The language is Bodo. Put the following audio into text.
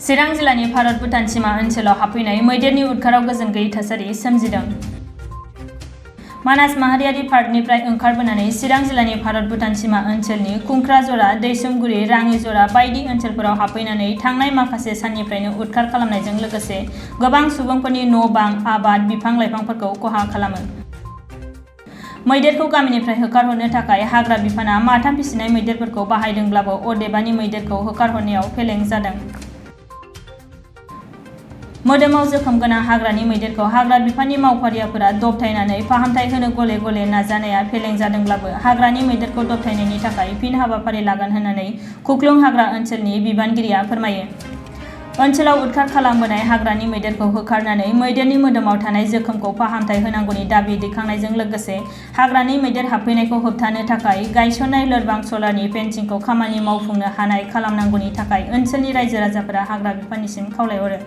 चिरां जिल्लानि भारत भुटान सीमा ओनसोलाव हाबफैनाय मैदेरनि उदखाराव गोजोन गैयै थासारि सोमजिदों। मानास माहारियारि पार्कनिफ्राय ओंखारबोनानै चिरां जिल्लानि भारत भुटान सीमा ओनसोलनि कुंक्राजरा, दैसुमगुरि, राङिजरा बायदि ओनसोलफोराव हाबफैनानै थांनाय माखासे साननिफ्रायनो उदखार खालामनायजों लोगोसे गोबां सुबुंफोरनि न'-बां, आबाद, बिफां-लाइफांफोरखौ खहा खालामो। मैदेरखौ गामिनिफ्राय होखारहरनो थाखाय हाग्रा बिफानआ माथाम फिसिनाय मैदेरफोरखौ बाहायदोंब्लाबो अदेबानि मैदेरखौ होखारहरनायाव फेलें जादों। मोदोमाव जोखोम गोनां हाग्रानि मैदेरखौ हाग्रा बिफाननि मावफारियाफोरा दबथायनानै फाहामथाय होनो गले-गले नाजानाया फेलें जादोंब्लाबो हाग्रानि मैदेरखौ दबथायनायनि थाखाय फिन हाबाफारि लागोन होननानै खुख्लुं हाग्रा ओनसोलनि बिबानगिरिया फोरमायो। ओनसोलाव उदखार खालामबोनाय हाग्रानि मैदेरखौ होखारनानै मैदेरनि मोदोमाव थानाय जोखोमखौ फाहामथाय होनांगौनि दाबि दैखांनायजों लोगोसे हाग्रानि मैदेर हाबफैनायखौ होबथानो थाखाय गायसननाय लोरबां सलारनि फेन्सिंखौ खामानि मावफुंनो हानाय खालामनांगौनि थाखाय ओनसोलनि रायजो-राजाफोरा हाग्रा बिफाननिसिम खावलायहरो।